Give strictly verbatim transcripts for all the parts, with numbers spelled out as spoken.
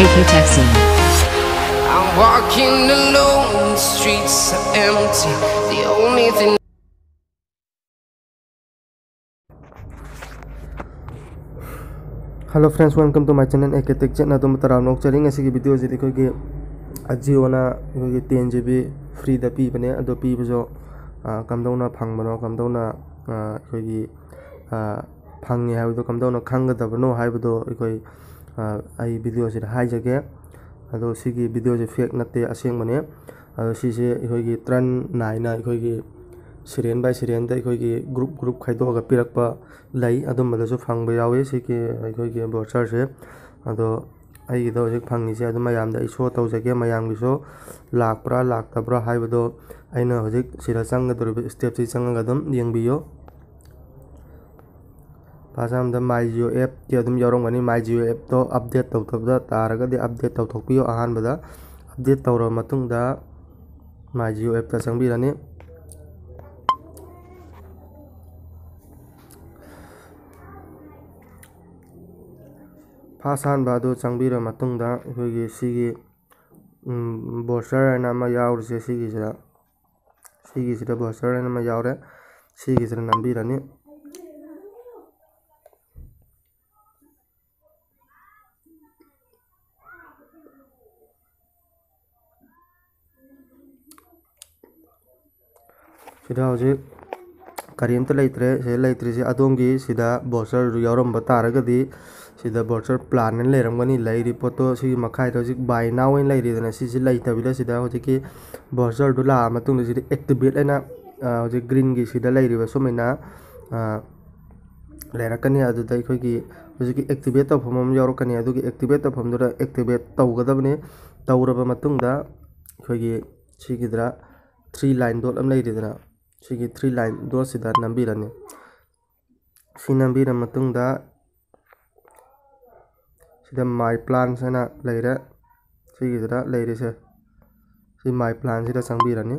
K Tech Scene. I'm walking alone, the streets are empty. The only thing Hello friends, welcome to my channel A K Tech Channel. ꯑꯗꯣꯝꯕꯨ ꯇꯔꯥꯝꯅ ꯑꯣꯛꯆꯔꯤ꯫ ꯉꯁꯤꯒꯤ ꯚꯤꯗꯤꯑꯣꯁꯤꯗꯤ ꯑꯩꯈꯣꯏꯒꯤ ꯑꯖꯤꯑꯣꯅ ꯑꯩꯈꯣꯏꯒꯤ ten G B ꯐ꯭ꯔꯤꯗ ꯄꯤꯕꯅꯦ꯫ ꯑꯗꯣ ꯄꯤꯕꯁꯨ, ꯑ, ꯀꯝꯗꯧꯅ ꯐꯪꯕꯅꯣ, ꯀꯝꯗꯧꯅ, ꯑ, ꯑꯩꯈꯣꯏꯒꯤ, ꯑ, ꯐꯪꯉꯦ ꯍꯥꯏꯕꯗꯣ ꯀꯝꯗꯧꯅ ꯈꯪꯒꯗꯕꯅꯣ ꯍꯥꯏꯕꯗꯣ ꯑꯩꯈꯣꯏ, ꯑ, ꯑꯩ ꯚꯤꯗꯤꯑꯣꯁꯤꯗ ꯍꯥꯏꯖꯒꯦ꯫ ꯑꯗꯣ ꯁꯤꯒꯤ ꯚꯤꯗꯤꯑꯣꯁꯦ ꯐꯦꯛ ꯅꯠꯇꯦ, ꯑꯁꯦꯡꯕꯅꯦ꯫ ꯑꯗꯣ ꯁꯤꯁꯦ ꯑꯩꯈꯣꯏꯒꯤ ꯇ꯭ꯔꯟ ꯅꯥꯏꯅ ꯑꯩꯈꯣꯏꯒꯤ ꯁꯤꯔꯤꯌꯦꯜ ꯕꯥꯏ ꯁꯤꯔꯤꯌꯦꯜꯗ ꯑꯩꯈꯣꯏꯒꯤ ꯒ꯭ꯔꯨꯞ ꯒ꯭ꯔꯨꯞ ꯈꯥꯏꯗꯣꯛꯑꯒ ꯄꯤꯔꯛꯄ ꯂꯩ, ꯑꯗꯨꯝꯕꯗꯁꯨ ꯐꯪꯕ ꯌꯥꯎꯋꯤ ꯁꯤꯒꯤ ꯑꯩꯈꯣꯏꯒꯤ ꯚꯣꯆꯔꯁꯦ꯫ ꯑꯗꯣ ꯑꯩꯒꯤꯗ ꯍꯧꯖꯤꯛ ꯐꯪꯉꯤꯁꯦ ꯑꯗꯨꯝ ꯃꯌꯥꯝꯗ ꯑꯩ ꯁꯣ ꯇꯧꯖꯒꯦ, ꯃꯌꯥꯝꯒꯤꯁꯨ ꯂꯥꯛꯄ꯭ꯔꯥ ꯂꯥꯛꯇꯕ꯭ꯔꯥ ꯍꯥꯏꯕꯗꯣ ꯑꯩꯅ ꯍꯧꯖꯤꯛ ꯁꯤꯗ ꯆꯪꯒꯗꯧꯔꯤꯕ ꯁ꯭ꯇꯦꯞꯁꯤ ꯆꯪꯉꯒ ꯑꯗꯨꯝ ꯌꯦꯡꯕꯤꯌꯨ꯫ ꯐꯥꯔꯁ ꯑꯍꯥꯟꯕꯗ ꯃꯥꯏ ꯖꯤꯑꯣ ꯑꯦꯞꯇꯤ ꯑꯗꯨꯝ ꯌꯥꯎꯔꯝꯒꯅꯤ꯫ ꯃꯥꯏ ꯖꯤꯑꯣ ꯑꯦꯞꯇꯣ ꯑꯞꯗꯦꯠ ꯇꯧꯗꯕꯗ ꯇꯥꯔꯒꯗꯤ ꯑꯞꯗꯦꯠ ꯇꯧꯊꯣꯛꯄꯤꯌꯨ꯫ ꯑꯍꯥꯟꯕꯗ ꯑꯞꯗꯦꯠ ꯇꯧꯔꯕ ꯃꯇꯨꯡꯗ ꯃꯥꯏ ꯖꯤꯑꯣ ꯑꯦꯞꯇ ꯆꯪꯕꯤꯔꯅꯤ꯫ ꯐꯥꯔꯁ ꯑꯍꯥꯟꯕ ꯑꯗꯨ ꯆꯪꯕꯤꯔꯕ ꯃꯇꯨꯡꯗ ꯑꯩꯈꯣꯏꯒꯤ ꯁꯤꯒꯤ, ꯎꯝ, ꯚꯣꯆꯔ ꯍꯥꯏꯅ ꯑꯃ ꯌꯥꯎꯔꯤꯁꯦ, ꯁꯤꯒꯤꯁꯤꯗ, ꯁꯤꯒꯤꯁꯤꯗ ꯚꯣꯆꯔ ꯍꯥꯏꯅ ꯑꯃ ꯌꯥꯎꯔꯦ꯫ ꯁꯤꯒꯤꯁꯤꯗ ꯅꯝꯕꯤꯔꯅꯤ꯫ ꯁꯤꯗ ꯍꯧꯖꯤꯛ ꯀꯔꯤꯝꯇ ꯂꯩꯇ꯭ꯔꯦ꯫ ꯁꯤꯗ ꯂꯩꯇ꯭ꯔꯤꯁꯦ ꯑꯗꯣꯝꯒꯤ ꯁꯤꯗ ꯚꯣꯆꯔꯗꯨ ꯌꯥꯎꯔꯝꯕ ꯇꯥꯔꯒꯗꯤ ꯁꯤꯗ ꯚꯣꯆꯔ ꯄ꯭ꯂꯥꯟ ꯑꯅ ꯂꯩꯔꯝꯒꯅꯤ꯫ ꯂꯩꯔꯤ ꯄꯣꯠꯇꯣ ꯁꯤꯒꯤ ꯃꯈꯥꯏꯗ ꯍꯧꯖꯤꯛ ꯕꯥꯏ ꯅꯥꯎ ꯑꯅ ꯂꯩꯔꯤꯗꯅ, ꯁꯤꯁꯤ ꯂꯩꯇꯕꯤꯗ ꯁꯤꯗ ꯍꯧꯖꯤꯛꯀꯤ ꯚꯣꯆꯔꯗꯨ ꯂꯥꯛꯑ ꯃꯇꯨꯡꯗ ꯁꯤꯗ ꯑꯦꯛꯇꯤꯚꯦꯠ ꯍꯥꯏꯅ, ꯑ, ꯍꯧꯖꯤꯛ ꯒ꯭ꯔꯤꯟꯒꯤ ꯁꯤꯗ ꯂꯩꯔꯤꯕ ꯁꯨꯃꯥꯏꯅ, ꯑ, ꯂꯩꯔꯛꯀꯅꯤ꯫ ꯑꯗꯨꯗ ꯑꯩꯈꯣꯏꯒꯤ ꯍꯧꯖꯤꯛꯀꯤ ꯑꯦꯛꯇꯤꯚꯦꯠ ꯇꯧꯐꯝ ꯑꯃ ꯌꯥꯎꯔꯛꯀꯅꯤ꯫ ꯑꯗꯨꯒꯤ ꯑꯦꯛꯇꯤꯚꯦꯠ ꯇꯧꯐꯝꯗꯨꯗ ꯑꯦꯛꯇꯤꯚꯦꯠ ꯇꯧꯒꯗꯕꯅꯤ꯫ ꯇꯧꯔꯕ ꯃꯇꯨꯡꯗ ꯑꯩꯈꯣꯏꯒꯤ ꯁꯤꯒꯤꯗ ꯊ꯭ꯔꯤ ꯂꯥꯏꯟ ꯗꯣꯠ ꯑꯃ ꯂꯩꯔꯤꯗꯅ, ꯁꯤꯒꯤ ꯊ꯭ꯔꯤ ꯂꯥꯏꯟ ꯗꯣꯠꯁꯤꯗ ꯅꯝꯕꯤꯔꯅꯤ꯫ ꯁꯤ ꯅꯝꯕꯤꯔ ꯃꯇꯨꯡꯗ ꯁꯤꯗ ꯃꯥꯏ ꯄ꯭ꯂꯥꯟꯁ ꯍꯥꯏꯅ ꯂꯩꯔꯦ꯫ ꯁꯤꯒꯤꯗꯨꯗ ꯂꯩꯔꯤꯁꯦ, ꯁꯤ ꯃꯥꯏ ꯄ꯭ꯂꯥꯟꯁꯤꯗ ꯆꯪꯕꯤꯔꯅꯤ꯫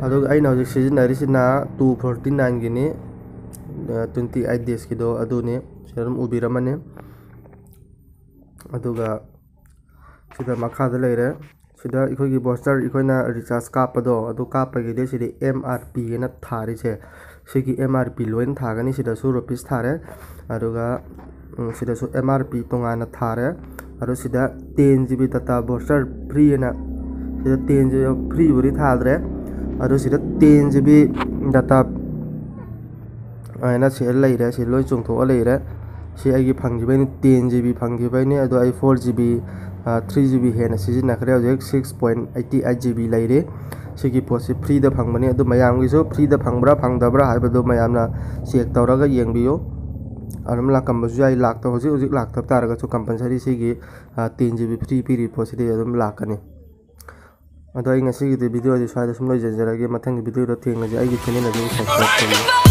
ꯑꯗꯨꯒ ꯑꯩꯅ ꯍꯧꯖꯤꯛ ꯁꯤꯖꯤꯟꯅꯔꯤꯁꯤꯅ two forty nine Guinea, twenty eight days ꯀꯤꯗꯣ ꯑꯗꯨꯅꯤ꯫ ꯁꯤꯗ ꯑꯗꯨꯝ ꯎꯕꯤꯔꯝꯃꯅꯤ꯫ ꯑꯗꯨꯒ ꯁꯤꯗ ꯃꯈꯥꯗ ꯂꯩꯔꯦ꯫ ꯁꯤꯗ ꯑꯩꯈꯣꯏꯒꯤ booster ꯑꯩꯈꯣꯏꯅ recharge ꯀꯥꯞꯄꯗꯣ, ꯑꯗꯨ ꯀꯥꯞꯄꯒꯤꯗꯤ ꯁꯤꯗꯤ M R P ꯍꯥꯏꯅ ꯊꯥꯔꯤꯁꯦ, ꯁꯤꯒꯤ M R P ꯂꯣꯏꯅ ꯊꯥꯒꯅꯤ꯫ ꯁꯤꯗꯁꯨ rupees ꯊꯥꯔꯦ, ꯑꯗꯨꯒ ꯎꯝ, ꯁꯤꯗꯁꯨ M R P ꯇꯣꯉꯥꯟꯅ ꯊꯥꯔꯦ꯫ ꯑꯗꯣ ꯁꯤꯗ ten G B data booster free ꯍꯥꯏꯅ, ꯁꯤꯗ ten G B free ꯕꯨꯗꯤ ꯊꯥꯗ꯭ꯔꯦ, ꯑꯗꯣ ꯁꯤꯗ ten G B data ꯍꯥꯏꯅ ꯁꯤꯗ ꯂꯩꯔꯦ꯫ ꯁꯤ ꯂꯣꯏ ꯆꯣꯡꯊꯣꯛꯑ ꯂꯩꯔꯦ꯫ ꯁꯤ ꯑꯩꯒꯤ ꯐꯪꯈꯤꯕꯩꯅꯤ, ten G B ꯐꯪꯈꯤꯕꯩꯅꯤ꯫ ꯑꯗꯣ ꯑꯩ four G B, three G B ꯍꯦꯟꯅ ꯁꯤꯖꯤꯟꯅꯈ꯭ꯔꯦ꯫ ꯍꯧꯖꯤꯛ six point eight eight G B ꯂꯩꯔꯤ꯫ ꯁꯤꯒꯤ ꯄꯣꯠꯁꯤ free ꯗ ꯐꯪꯕꯅꯤ꯫ ꯑꯗꯨ ꯃꯌꯥꯝꯒꯤꯁꯨ free ꯗ ꯐꯪꯕ꯭ꯔꯥ ꯐꯪꯗꯕ꯭ꯔꯥ ꯍꯥꯏꯕꯗꯨ ꯃꯌꯥꯝꯅ check ꯇꯧꯔꯒ ꯌꯦꯡꯕꯤꯌꯨ꯫ ꯑꯗꯨꯝ ꯂꯥꯛꯂꯝꯕꯁꯨ ꯌꯥꯏ꯫ ꯂꯥꯛꯇ-, ꯍꯧꯖꯤꯛ ꯍꯧꯖꯤꯛ ꯂꯥꯛꯇꯕ ꯇꯥꯔꯒꯁꯨ compulsory ꯁꯤꯒꯤ, ꯑ, ten G B free ꯄꯤꯔꯤꯕ ꯄꯣꯠꯁꯤꯗꯤ ꯑꯗꯨꯝ ꯂꯥꯛꯀꯅꯤ꯫ ꯑꯗꯣ ꯑꯩ ꯉꯁꯤꯒꯤꯗꯤ video ꯁꯤ ꯁ꯭ꯋꯥꯏꯗ ꯁꯨꯝ ꯂꯣꯏꯁꯤꯟꯖꯔꯒꯦ꯫ ꯃꯊꯪꯒꯤ video ꯗ ꯊꯦꯡꯅꯁꯤ꯫ ꯑꯩꯒꯤ channel ꯑꯗꯨ subscribe ꯇꯧꯕꯤꯌꯨ꯫